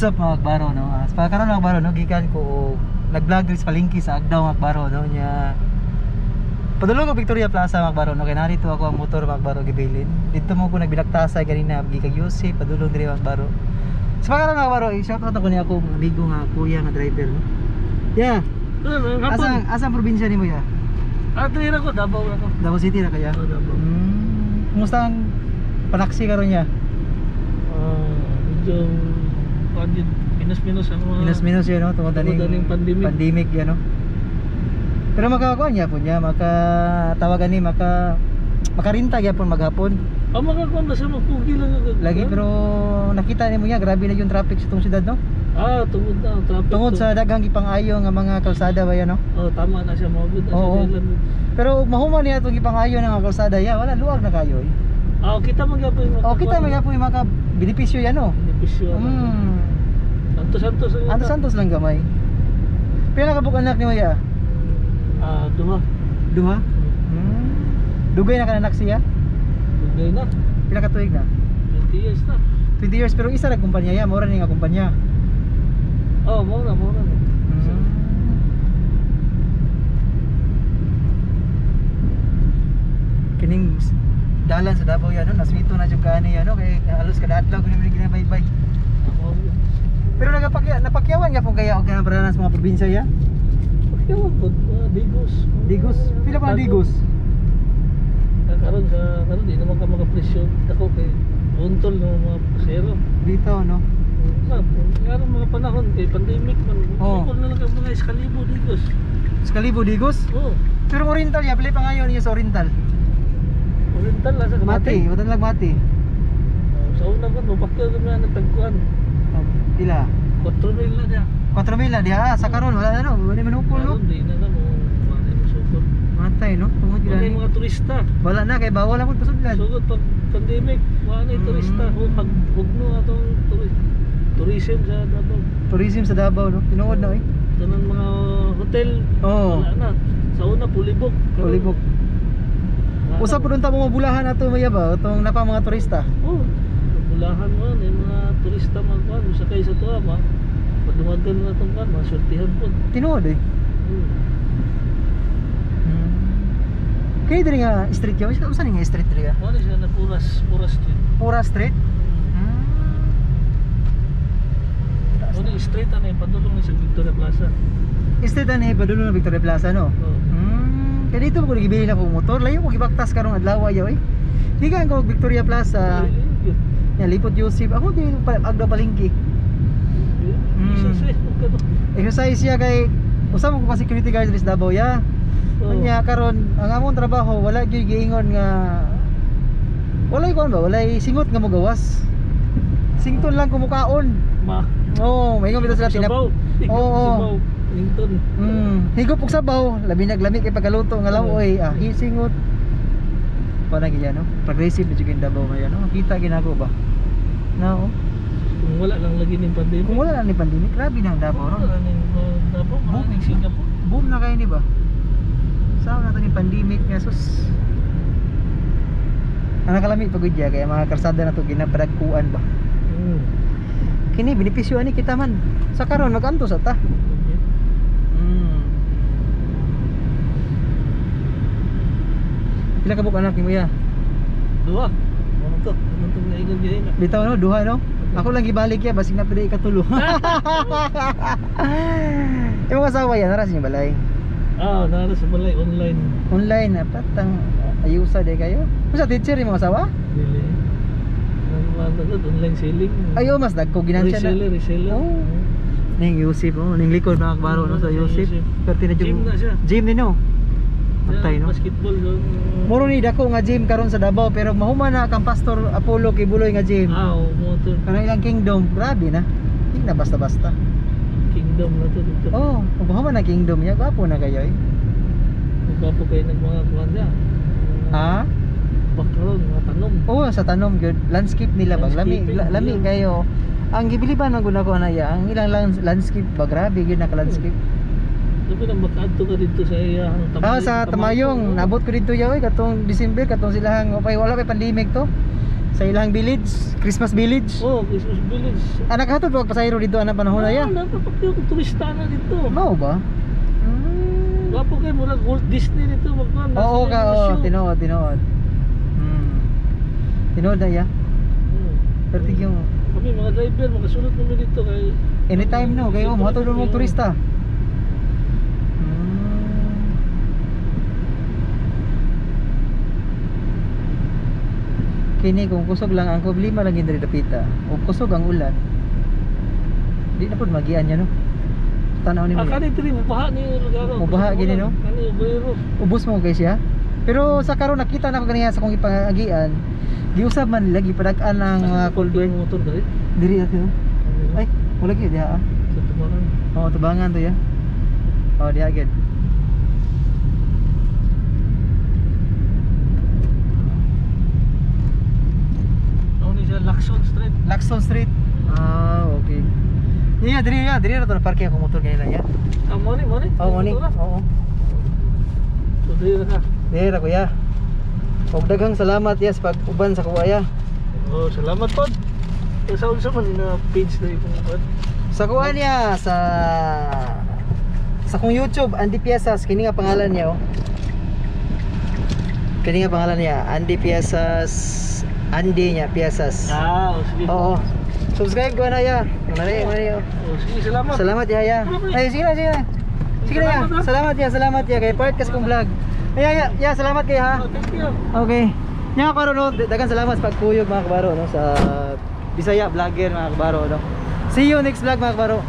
What's up, mga akbaro, no? Sa karon, mga akbaro, no, gikan ko og nag-vlog diri sa palengke sa Agdao, mga akbaro, no, nya padulong ko Victoria Plaza, mga akbaro, no, kay narito ako ang motor, mga akbaro, gibilin. Dito mo ko nagbilaktasay ganina gikan UC padulong diri, mga akbaro. Sa karon, mga akbaro, i-shout out ako ni ako amigo nga kuya nga driver, no. Yeah, asa asa ang probinsya nimo ya? Ah, diri ko, Davao na ko. Davao City na kaya? Oh, Davao. Kumusta ang panaksi karon niya? Ah, medyo kuan yun, minus-minus ang mga Minus-minus yun, no? Tungod Tungod aning pandemic. Pandemic yan, no? Pero makakuan niya po niya, makatawagan ni, makarinta gyapon maghapon. Ah, makakuan ba siya, magpugi lang agad. Lagi pero nakita nimo niya, grabe na yung traffic sa itong syudad, no? Ah, tungod na ang traffic. Tungod sa daghang gipangayo nga mga kalsada ba yan, no? Oh, tama na siya, mga good na Oo. siya dalan. Pero mahuman niya itong gipangayo ng mga kalsada ya, wala, luwag na kayo eh. Ah, kita man gyapon yung O kita man gyapon yung mga benepisyo yan, no? Benepisyo. Santos Santos ang Ano, Santos lang gamay. Pila ka anak nimo ya? Ah, duha. Duha? Dugay na ka nanak siya? Dugay na. Pila ka tuig na? 20 years na. 20 years, pero isa ra kumpanya ya, mura ni nga kumpanya. Oh, mao na, mao na. Kining dalan sa Davao yan, no? Naswito na jud kaani yan, no? Kay halos kada adlaw kuno ni ginabaybay. Ako. Pero napakyawan nga pong kaya og kanang paranan sa mga probinsya ya. Pakiyawan po, Digos. Digos, pila pa ang Digos? Ah, karon sa karon di naman ka makapresyo dako kay buntol ng mga pasero. Dito, no? Na, karon mga panahon kay pandemic man. Oo. Sukol na lang kang mga iskalibo Digos. Sa Kalibo Digos. Oh, Pero Oriental ya, pila pa ngayon niya sa Oriental. Oriental lang sa Mati, Kamati. wala lang mati. Oh, sa una ko mapakyaw kami ang tagkuan. Oh, pila? 4,000 na niya. 4,000 na diha sa karon wala na, no. Wala manupol, no. Karon di na na mo wala mo sukol. Matay, no. Tungod Wala gyud yung mga turista. Wala na kay bawal na pud pasudlan. Sugod pag pandemic, wala na yung turista. Hugno atong tourism sa Davao. Tourism sa Davao, no. Tinuod na eh. Tanan mga hotel, Oo. wala na. Sa una pulibok. Karon, Pulibok. wala Usa na. pud unta mo mabulahan ato maya ba atong napa mga turista. Oh, mabulahan mo yung mga turista magkuan, sakay sa tuwa ma. Padumagan na itong kuan, masurtihan po. Tinuod eh. Kaya diri nga street yo, usa ni nga street diri ah? Wala siya na Puras, Puras Street. Pura Street. Taas Wala na. street ano eh, padulong ni sa Victoria Plaza. Street ani padulong ng Victoria Plaza, no. Oh. Kaya dito ko gibili na kong motor, layo ko gibaktas karong adlaw ayo eh. Gikan ko og Victoria Plaza, ya lipot Yusip. Ako di pa agdaw palengke. Exercise mo ka to. Exercise siya kay usa mo ko pa security guard diri sa Davao ya. Oh. Unya karon ang among trabaho wala gyud giingon nga walay kuan ba, walay singot nga mogawas. Sington lang kumukaon. Ma. Oo, oh, maingon bitaw sila tinap. Sabaw. Oo. Sabaw. Linton. Higop og sabaw, labi naglami kay pagkaluto nga lawoy, ah, hisingot. Wala gyud no. Progressive na jud kay Davao ngayon, no. Kita ginako ba? No. Kung wala lang lagi ning pandemic. Kung wala lang ni pandemic, grabe na ang Davao Wala ron. lang ning Davao, wala ning Singapore. Boom na kayo ni ba? Saan na to ni pandemic nga sus. Ang nakalami pagud ya kaya mga kalsada na to ginapadagkuan ba. Kini benepisyo ani kita man. Sa karon maganto sa ta. Okay. Pila ka buok anak nimo ya? Duha. Ano to? Ano tong naigon gyud na? Bitaw no, duha no. Ako lang gibalik ya basig na pwede ikatulo. Imong asawa yan, nara sa inyong balay. Ah, nara sa balay online. Online na patang ayusa de kayo. Unsa teacher imong asawa? Dili. Ano man to, online selling. Ayo mas dagko ginansya na. Reseller, reseller. Oh. Ning Yusip oh, ning likod mga kabaro no sa Sa Yusip. Yusip. Perti na Gym na siya. Gym ni no. Patay no. Basketball doon. Muro ni dako nga gym karon sa Davao pero mahuman na kang Pastor Apollo Kibuloy nga gym. Ah, oh, mo to. Kanang ilang kingdom, grabe na. Hindi na basta-basta. Kingdom na to dito. Oh, mahuman na kingdom niya, gwapo na kayo eh. Gwapo kayo ng mga kuan niya. Ha? Background, mga tanom. Oo, sa tanom gyud, landscape nila ba? Lami, Landscaping, lami yeah. kayo. Ang gibiliban man gud ako anaya, ang ilang landscape ba, grabe gyud naka landscape. Sabi na makaadto ka dito sa iyang Ah, sa Tamayong, nabot ko dito yaw eh, katong December, katong silahang, okay, wala pa pandemic to. Sa ilang village, Christmas village. Oh, Christmas village. Anak hatod pag pasahero dito ana panahon na ya. Ah, napapakyo kung turista na dito. Mao ba? Gwapo kay murag Walt Disney dito magkuan. Oo ka, oo, tinuod, tinuod. Tinuod na ya. Pero tigyo Kami mga driver makasulod kami dito kay anytime no, kayo mohatod mo turista. Kini kung kusog lang ang problema lang diri dapita. O kusog ang ulan. Di na pud magian niya no. Tanaw nimo. Ah, kani diri mubaha ni lugar. Mubaha gini, no? Kani obrero. Ubos mo kay siya. Pero sa karon nakita na ko ganiya sa kong ipangagian. Giusab man nila gipadag-an ang mga culvert motor diri. Diri ato. Ay, wala gyud diha. Ah. Sa tubangan. Oo, tubangan to ya. Oh, diha gyud. Ano ni siya Lacson Street. Lacson Street. Ah, okay. Yeah, diri ya, diri na to na parking akong motor ganina ya. Ah, mo ni, mo ni. Oh, mo ni. Oo. So diri ra ka. Diri ra kuya. Og daghang salamat yes pag uban sa kuya. Oh, salamat pod. Sa unsa man na page na imong pod? Sa kuha niya sa kong YouTube, Andy Piezas, kini nga pangalan niya oh. Kini nga pangalan niya, Andy Piezas, Andy niya Piezas. Ah, oh, sige. Oo. Subscribe ko na ya. Mali, mali. Oh. Oh, sige, salamat. Salamat ya ya. Ay, sige na, sige na. Sige na ya. Salamat ya, salamat ya kay part kas kong vlog. Ay, ya, ya, salamat kay ha. Oh, thank you. Okay. Nya karon no, daghang salamat sa pagkuyog mga kabaro no sa Bisaya vlogger mga kabaro no. See you next vlog mga kabaro.